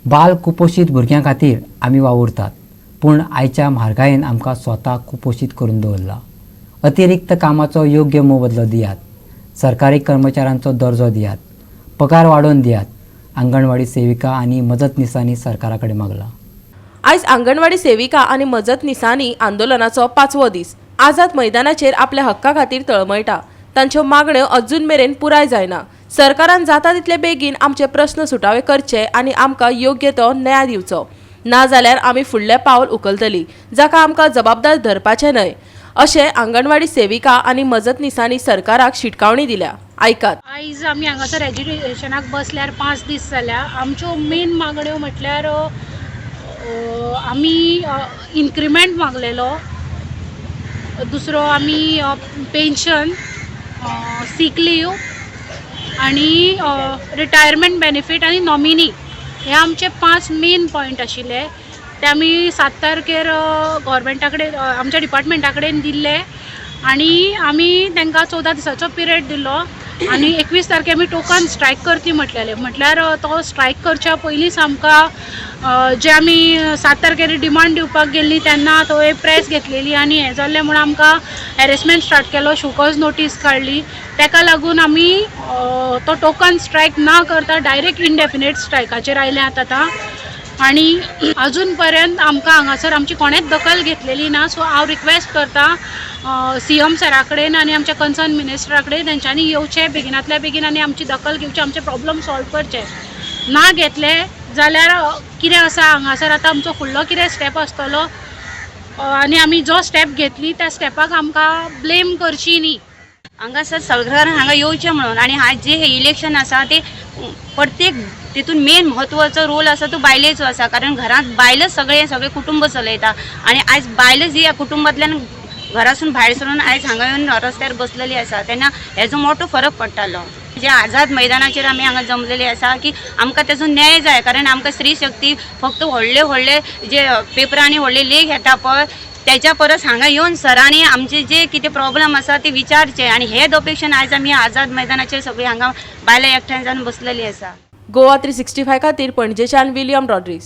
बाल कुपोशीत भुरग्यां खातीर आमी वावुरतात, पूण आयच्या म्हारगायेन आमकां स्वता कुपोशीत करून दवरला. अतिरिक्त कामाचो योग्य मोबदलो दियात. सरकारी कर्मचाऱ्यांचो दर्जो दियात. पगार वाडोवन दियात. आंगणवाडी सेविका आनी मजतनिसांनी सरकारा कडेन मागलां. आयज आंगणवाडी सेविका आनी मजतनिसांनी आंदोलनाचो पांचवो दीस. आझाद मैदानाचेर आपल्या हक्का खातीर तळमळटा. तांच्यो मागण्यो अजून मेरेन पुराय जायना. सरकारान जाता तितले बेगीन आमचे प्रस्न सुटावे करचे आनी आमकां योग्य तो न्याय दिवचो. नाजाल्यार आमी फुडलें पावल उखलतली, जाका आमकां जबाबदार धरपाचें न्हय, अशें आंगणवाडी सेविका आनी मजतनिसांनी सरकाराक शिटकावणी दिल्या. आयकात. आयज आमी हांगासर एज्युकेशनाक बसल्यार 5 दीस जाल्या. आमच्यो मेन मागण्यो म्हटल्यार आमी इन्क्रिमेंट मागलेलो, दुसरो आमी पेन्शन, सीक लीव आनी रिटायरमेंट बेनिफीट आनी नॉमिनी, हे आमचे पांच मेन पॉयंट आशिल्ले. ते आमी 7 तारखेर गोवोरमेंटा कडेन, आमच्या डिपार्टमेंटा कडेन दिल्ले आनी आमी तांकां 14 दिसाचो पिरियड दिल्लो आनी 21 तारखे आमी टोकन स्ट्रायक करतली म्हटलेलें. म्हटल्यार तो स्ट्रायक करच्या पयलींच आमकां जे आमी 7 तारखेर डिमांड दिवपाक गेल्ली तेन्ना थंय प्रेस घेतलेली आनी हें जाल्लें म्हूण आमकां हॅरेसमेंट स्टार्ट केलो, शोकॉज नोटीस काडली. ताका लागून आमी तो टोकन स्ट्रायक ना करता डायरेक्ट इनडेफिनेट स्ट्रायकाचेर आयल्यात आतां आनी अजून पर्यंत आमकां हांगासर आमची कोणेच दखल घेतलेली ना. सो हांव रिक्वेस्ट करता सीएम सरा कडेन आनी आमच्या कन्सर्न मिनिस्टरा कडेन, तेंच्यांनी येवचें बेगिनातल्या बेगीन आनी आमची दखल घेवची, आमचे प्रॉब्लम सॉल्व करचे. ना घेतले जाल्यार कितें आसा हांगासर आतां आमचो फुडलो कितें स्टेप आसतलो आनी आमी जो स्टेप घेतली त्या स्टेपाक आमकां ब्लेम करची न्ही. हांगासर सरकारान हांगा येवचें म्हणून आनी हा जे हे इलेक्शन आसा ते प्रत्येक तितून मेन म्हत्वाचो रोल आसा तो बायलेचो आसा, कारण घरांत बायलच सगळें सगळें कुटुंब चलयता आनी आयज बायलच ही ह्या कुटुंबांतल्यान घरासून भायर सरून आयज हांगा येवन रस्त्यार बसलेली आसा, तेन्ना हेजो मोठो फरक पडटालो. जे आझाद मैदानाचेर आमी हांगा जमलेले आसा की आमकां तेजो न्याय जाय, कारण आमकां स्त्री शक्ती फक्त व्हडले व्हडले जे पेपरांनी व्हडले लेख येता पळय, त्याच्या परस हांगा येवन सरांनी आमचे जे कितें प्रॉब्लम आसा ते विचारचे आनी हे अपेक्षेन आयज आमी आझाद मैदानाचेर सगळीं हांगा बायलां एकठांय जावन बसलेली आसा. गोवा 365 खातीर पणजेच्यान विलियम रॉड्रिग्स.